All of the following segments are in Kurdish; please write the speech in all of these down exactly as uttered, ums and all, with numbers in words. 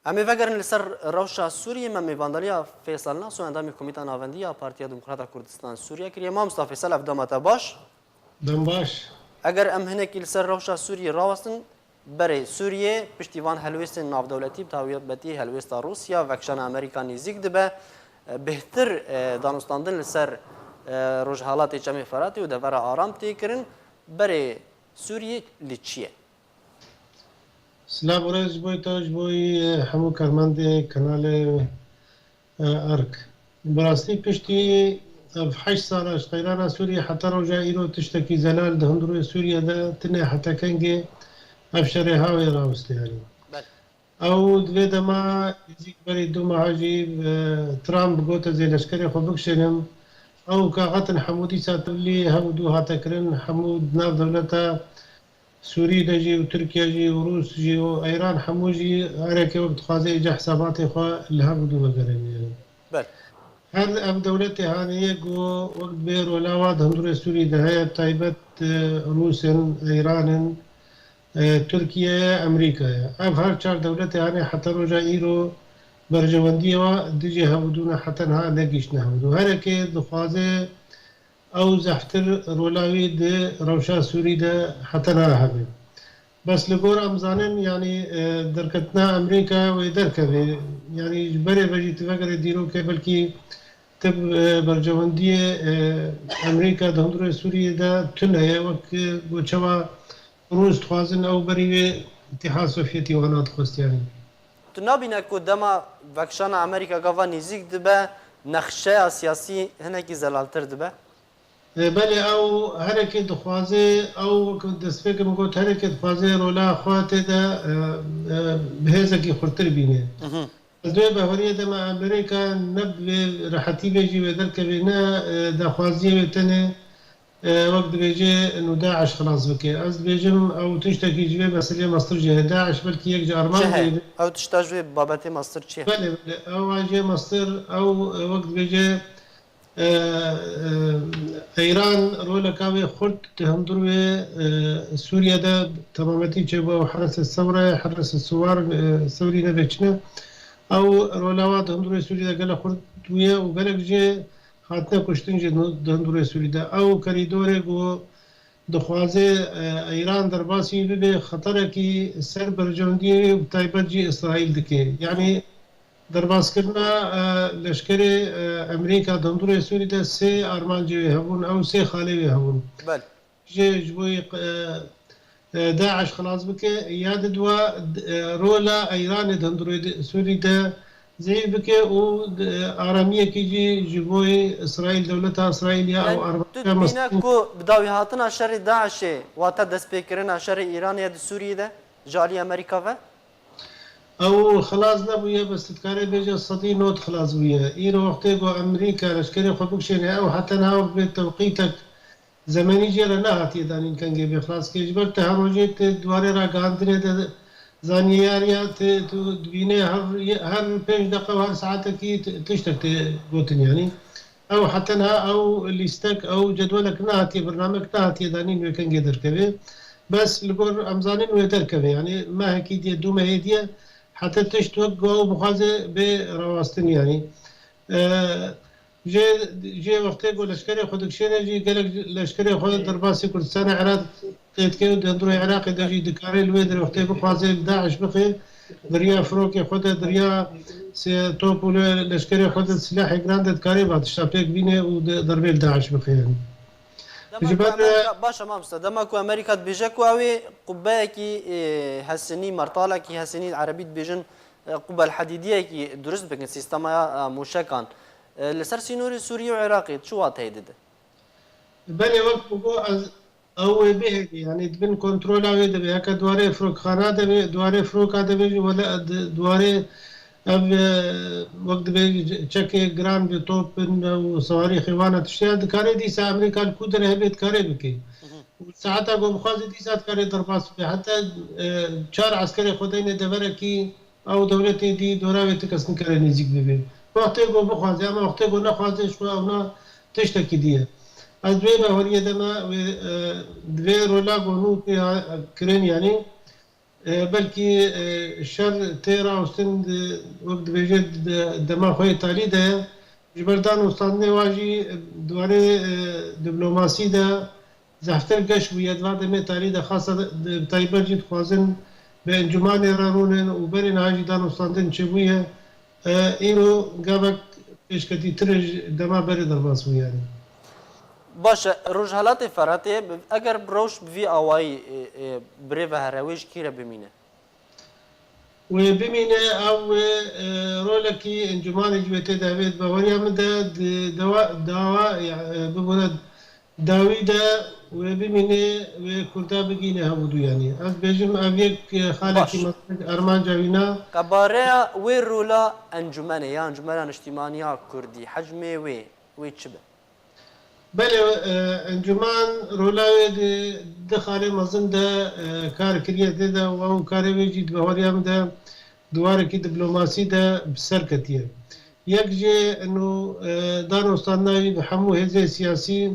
Em ê vegerin li ser rewşa Sûriyê. Me mêvandariya Feysel Naso, endamê Komîta Navendî ya Partiya Demokrata Kurdistan Sûriye kiriye. Mamosta Feysel, ev dema te baş. Dem baş. Eger em hinekî li ser rewşa Sûriyê rawestin, berê Sûriyê piştî van helwêstên navdewletî, bi taybetî helwêsta Rûsya, vekişana Amerîka nêzîk dibe. Bêhtir, e, danûstandin li ser, e, rojhelatê Çemê Feratê û devera aram tê kirin. Berê Sûriyê li çi ye? Silav û rêz ji bo te, ji bo hemû karmendê kanalê, e, Erk. Bi rastî piştî ev heşt sala ji qeyrana Sûriyê heta roja îro tiştekî zelal di hundirê Sûriye de tine heta kengê ev şerê hawê rawestî herî. Belê. Ew di vê dema nêzîk berî du meha jî, e, Trump gote zê leşkerê xwe bikişênin. Ew kaxetin hemû dîsa tevlî hev û du hate kirin, hemû di nav dewleta Sûrî de jî û Tirkiye jî û Rûs jî û Eyran hemû jî hereke wek dixwaze êca hesabatê xwe li hev û du vegerêne. Belê. Her ev dewletê hanê ye ku wek dibê rola wa di hundirê Sûrî de heye, bi taybet, e, Rûsên, Eyranên, e, Tirkiye ye, Amerîka ye. Ev her çar dewletê hanê heta roja îro berjewendiyê wa dijî hev û du ne, heta niha negihiştine hev û du. Hereke dixwaze ew zehftir rola wî di rewşa Sûrî de heta niha hebe. Bes li gor em zanin, yanî, e, derketina Amerîka wê derkeve. Yanî ji berê ve jî tu vegere dîrokê belkî tu, e, berjewendiyê, e, Amerîka di hundirê Sûriyê de tune ye, wek, e, ku çawa Rûs dixwazin ew berî wê Îtîhad Sovyetî wana dixwest, yanî. Tu nabîne ku dema vekişana Amerîka gava nêzîk dibe, nexşeya siyasî hinekî zelaltir dibe? E, belê, ew hereke dixwaze, ew wek destpêkê min got, hereke dixwaze rola xwe tê de, e, e, bi hêzekî xurtir bîne. Mhm. Ez dê baweriyê de me Amerîka ne bi vê rehetî vê jî wê derkevê, ne, e, daxwaziyê wê tenê, e, wek dibêje nû DAIŞ xilas bike. Ez dibêjim ew tiştekî ji vê meselê mestir jê heye. DAIŞ belkî yek ji armancê. Ew tişta ji wê babetê mestir çi ye? Belê, belê. Ew a jê mestir, ew, e, wek dibêje, e, e, Eyran roleka wê xurt di hundir wê, e, Sûriye de temametî çêbû. Ew Heres Sewre, Heres Suwar, e, Sewrî ne vê çi ne. Ew rola wa di hundir wê Sûriye de gelek xurt bûye û gelek jê hatine kuştin jî di hundir wê Sûriye de. Ew kerîdorê ku dixwaze, e, Eyran derbasî bibe, xeterekî ser berjewendiyê wê, bi taybet jî Îsraîl dike. Yanî derbaskirina, e, leşkerê, e, Amerîka di hundirê Sûrî de sê armancê wê hebûn, ew sê xalê wê hebûn. Belê. Jê ji bo, e, e, DAIŞ xilas bike, ya di dua, e, rola Eyranê di hundirê de, Sûrî de zeyîf bike û, e, aramiyekî jî ji bo Îsraîl, dewleta Îsraîl ya ew armanca mestir. Yanî tu dibîne ku bi dawîhatina şerê DAIŞê, wate destpêkirina şerê Îranê ye di Sûriyê de, ji alî Amerîka ve? Ew xilas nebûye, bes tu dikarê bêje sedî nod xilas bûye. Îro wextê ku Amerîka leşkerê xwe bikişêne, ew heta niha wek bê tewqîtek zemenî jê re nehatiye danîn kengê bê xilaskê. Ji ber te her rojê tu di warê ragihandinê de zanyariya tu, tu dibînê her, her pênc deqe û her saetekî ti-, tiştek tê gotin, yanî. Ew heta niha ew lîstek, ew cedwelek nehatiye, bernamek nehatiye danîn wê kengê derkeve. Bes li gor em zanin wê derkeve, yanî mehekî diye, du mehê diye, heta tişt wek ku ew bixwaze bê rawastin, yanî. E, jê, jê wextê ku leşkerê xwe dikişêne jî gelek leşkerê xwe derbasî Kurdistanê Iraq tê dike û di hundirê Iraqê de jî dikare li wê derê wextê bixwaze li DAIŞ bixe, di riya firokê xwe de, di riya se-, top û le-, leşkerê xwe de, silahê giran de dikare va tişta pêk bîne û di derbê li DAIŞ bixe, yanî. Dema Ji ku ber, Amerîka, baş e mamoste, dema ku Amerîka dibêje ku ew ê qubbeyekî, e, hesinî, mertalekî hesinî, li erebî dibêjin, e, qubbe el hedîdiyekî durust bikin, sîstema ya, e, mûşekan, e, li ser sînorê Sûriye û Iraqê çi wateyê dide? Belê, wek ku got, ez, ew wê bihêle, yanî di bin kontrola wê de be. Heke di warê firokxana de be, di warê firoka de be jî, wele di, di warê ev, e, wek dibe çekê giran bi top bin û sewarî xêwana tiştê ya dikare dîsa Amerîka li ku derê hebe dikare bike. Mhm. Û saeta ku bixwaze dîsa dikare derbas bibe. Heta, e, çar eskerê xwe deyne deverekî, ew dewletê dî dora wê ti kes nikare nêzîk bibe. Wextê ku bixwaze, ama wextê ku nexwaze, ji xwe ew na tiştekî dî ye. Ez di wê baweriyê de me wê, e, di vê rola ku nû tê ha-, kirin, yanî, E, belkî, e, şer tê rawestin, e, wek dibêje, di dema xwe yê talî de ye. Ji ber danûstandinê wa jî, e, di warê, e, diplomasî de zehftir geş bûye. Di van demê talî de xasa de, bi taybet jî dixwazin bi encûmanê re rûnin û berê niha jî danûstandin çêbûye. E, îro gavek pêşketîtir e ji dema berê derbas bû yanî. Baş e, Rojhelatê Feratê, eger rewş bi vî awayî, e, e, birêve here, wê ji kî re bimîne? Wê bimîne, ew, e, rolekî encûmanê jî wê tê de hebe. Di baweriya min de di dewa, dawa, ya, e, bibûne dawî de wê bimîne, wê Kurda bigîne hev û du yanî. Ez bêjim ev yek, e, xalekî Baş. mezin armanca wî na. Qebareya wê rola encûmenê ya Encûmena Niştîmaniya Kurdî, hecmê wê, wê çi be? Belê, e, encûman rola wê di du xalê mezin de, e, kar kiriye tê de û ew karê wê jî di baweriya min de di warekî diplomasî de bi ser ketiye. Yek jê ino, e, danûstandina jî bi hemû hêzê siyasî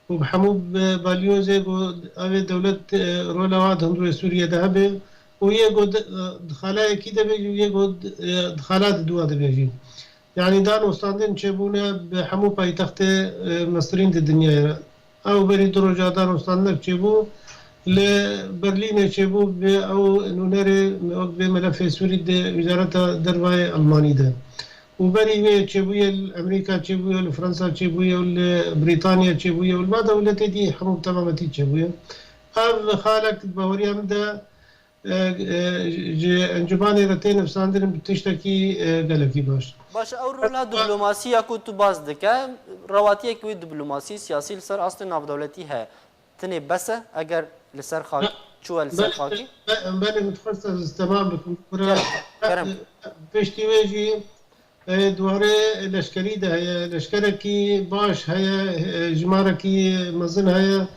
û bi hemû be-, balyozê ku ev ê dewlet, e, rola wa di hundirê Sûriyê de hebe û yê ku di, e, di xala yekî de be jî û yê ku di, e, di xala di dû de be jî. Yanî danûstandin çêbûne bi hemû paytextê, e, mestirîn di dinyayê re. Ew berî du roja danûstandinek çêbû, li Berlînê çêbû, bi ew nûnerê wek vê melefê Sûrî di Wizareta Dervayê Elmanî de. Û berî wê çêbûye li Emerîka çêbûye, li Fransa çêbûye, li Brîtanya çêbûye û li va dewletê dî hemû bi temametî çêbûye. Ev xalek di baweriya min de, e, e, ji encûmanê re tê nivîsandin bi tiştekî, e, gelekî baş. Baş e, ew rola diplomasî ya ku tu bas dike, rewatiyek wê diplomasî, siyasî li ser astê navdewletî heye. Tinê bes e, eger li ser xak, çûye li ser Belê, xakî? be-, belê, min dixwest ez temam bikim. Bira, Kerem, kerem. Piştî wê jî, e, di warê leşkerî de heye, leşkerekî baş heye, e, jimarekî mezin heye.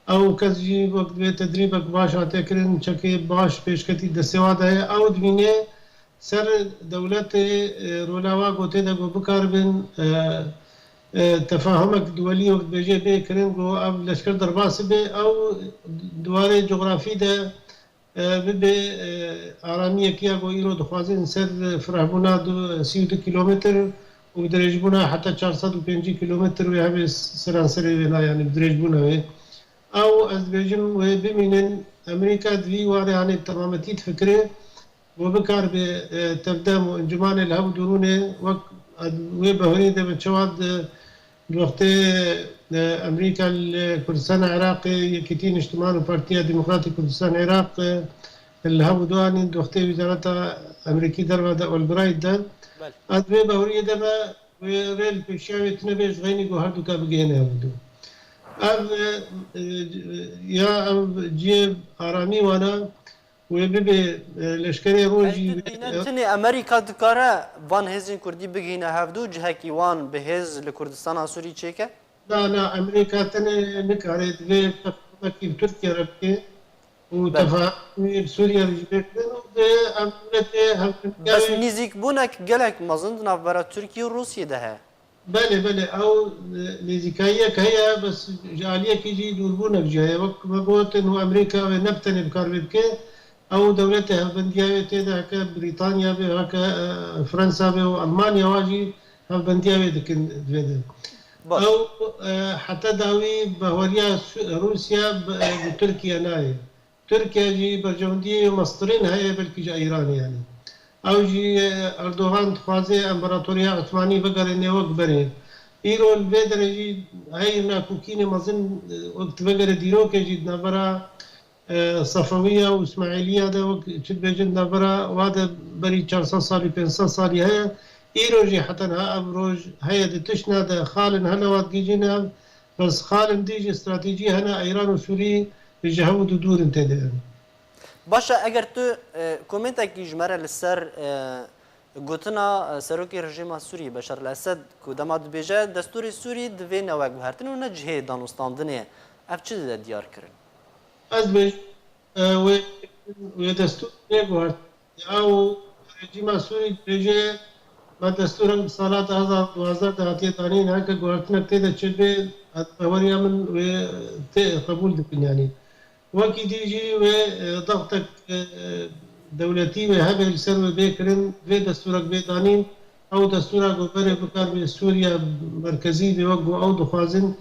Ew kes jî wek divê tedrîbek baş hate kirin, çekê baş pêşketî destê wa de heye. Ew dimîne ser dewletê, e, rola wa gotê de ku bikaribin, e, e, tefahumek duwelî wek dibêje bê kirin ku ev leşker derbas bibe, ew di warê cografî de, e, bibe, e, aramiyek ya ku îro dixwazin ser firehbûna du, sî û du kîlometr û bi dirêjbûna heta çar sed û pêncî kîlometr wê hebe seranserê wê na, yanî bi dirêjbûna wê. Ew, ez dibêjim, wê bimînin. Amerîka di vî warê hanê bi temametî difikire. Bo bikaribe, e, tevdem û encûmanê li hev dûrûnê wek wê behorî de bi çawa di, di wextê, e, Amerîka li Kurdistana Iraqê, Yekîtî Niştiman û Partiya Demokratî Kurdistan Iraq, e, li hev dû anîn di wextê Wizareta Amerîkî Derve de Albright de. Belê. Ez vê behoriyê de me wê rê li pêşiya wê tune bê ji xeynî ku herduka bigihêne hev dû. Ev, e, e, ya ev cihê aramî wana, wê bibe, e, leşkerê rojî. Ez dibînim, e, tinê Amerîka dikare van hêzên Kurdî bigihîne hevdû, cihekî wan bi hêz li Kurdistana Sûrî çêke? Na, na, Amerîka tenê nikare, divê tefahumekî bi Tirkiye re bike û Belê. tefahumî bi Sûriye re jî pêk bidin û divê ev dewletê hevpeyvîn. Bes nîzîkbûnek gelek mezin di navbera Tirkiye û Rûsiyê de heye. Belê, belê, ew, e, nêzîkayiyek heye, bes ji aliyekî jî dûrbûnek jî heye. Wek me got, û Amerîka wê ne bi tenê bi kar vê bike, ew dewletê hevbendiya wê tê de, heke Brîtanya be, heke, e, Fransa be û Almanya wa jî hevbendiya wê dikin di vê de. Baş. Ew, e, heta dawî behweriya Su-, Rûsya bi, e, bi Tirkiye nayê. Tirkiye jî berjewendiyê mestirên heye, belkî ji Îranê, yanî. Ew jî, e, Erdogan dixwaze Împaratoriya Osmanî vegerêne wek berê. Îro li vê derê jî heyî nakokînê mezin, e, wek tu vegerê dîrokê jî di navbera, e, Sefewiya û Îsmaîliya de, wek çi dibêjin, di navbera wa de berî çar sed salî, pênc sed salî heye. Îro jî heta niha ev roj heye, di tiştna de xalin hela wa digihîjin ev, bes xalin dî jî stratejî hene Îran û Sûrî ji hev û du dûr in tê de. Baş e, eger tu, e, komentekî ji me re li ser, e, gotina, e, serokê rejîma Sûriyê Beşar el Esed ku dema dibêje destûrê Sûrî divê ne wek guhertin û ne cihê danûstandinê ye, ev çi dide diyar kirin? Ez dibêjim, e, wê, wê destûr nê guhertin. Ew rejîma Sûrî dibêje me destûrek di sala du hazar duwazdeh de hatiye danîn, heke guhertinek tê de çêbe, ez bi heweriya min wê tê qebûl dikin, yanî. Wekî dî jî wê, e, dextek, e, dewletî wê hebe li ser wê bê kirin, vê desturek bê danîn, ew destura ku berê bikar bê Sûriya merkezî bê wek ku ew dixwazin,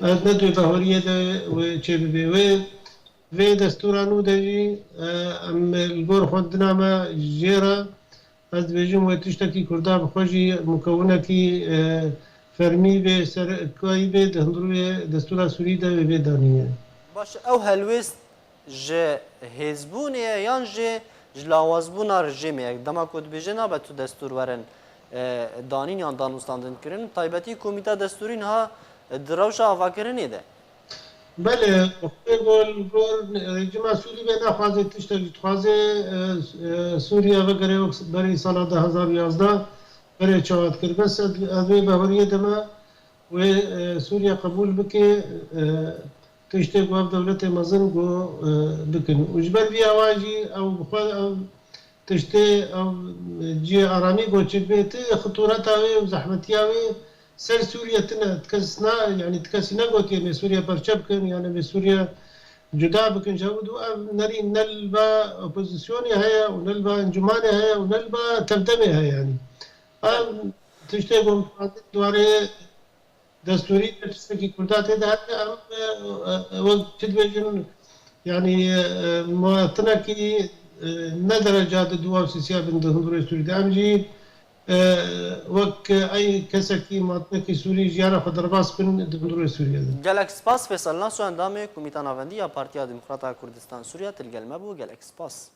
e, ne di vê bahoriyê de wê çêbibe. Wê, vê destura nû de jî, e, em li gor xwendina me jê re, ez dibêjim wê tiştekî Kurda bi xwe jî mukewinekî, e, fermî bê, serkayî bê, di hundirê destura Sûrî de wê bê danîne. Baş, ew helwêst ji hêzbûnê ye yan jî ji lawazbûna rejîmê ye? Dema ku dibêje nabe tu destûr werin, e, danîn yan danûstandin kirin, taybetî Komîta Destûrî niha di rewşa avakirinê de. Belê, xwê gol gor rejîma Sûrî bê naxwaze tiştek jî dixwaze, e, e, Sûriye vegere wek berê sala du hezar û yazdeh berê çawa dikir. Bes ez, ez vê bahoriyê de me wê, e, Sûriye qebûl bike, e, tiştê ku ev dewletê mezin ku, e, bikin. Û ji ber vî awa jî ew bi xwe ev tiştê ev cihê aramî ku çêdibe, ti xitureta wê û zehmetiya wê ser Sûriye tine. Ti kes na, yanî ti kesî negotiye me Sûriye perçe bikin, yanî me Sûriye cuda bikin ji hev du. Ev nerî ne li ba opozisyonê heye û ne li ba encûmanê heye û ne li ba tevdemê heye yanî. Ev tiştê ku em dixwazin di warê destûrî de tiştekî Kurda tê de hebe, em, e, e, wek çi dibêjin, yanî, e, muwatinekî, e, ne dereca di duwa û sisiya bin di hundirê Sûrî de. Em jî, e, wek ey kesekî muwatinekî Sûrî jiyana xwe derbas bin di hundirê Sûriye de. Gelek spas Feysel Naso, endamê Komîta Navendî ya Partiya Demokrata Kurdistan Sûriye, tu li gel me bû. Gelek spas.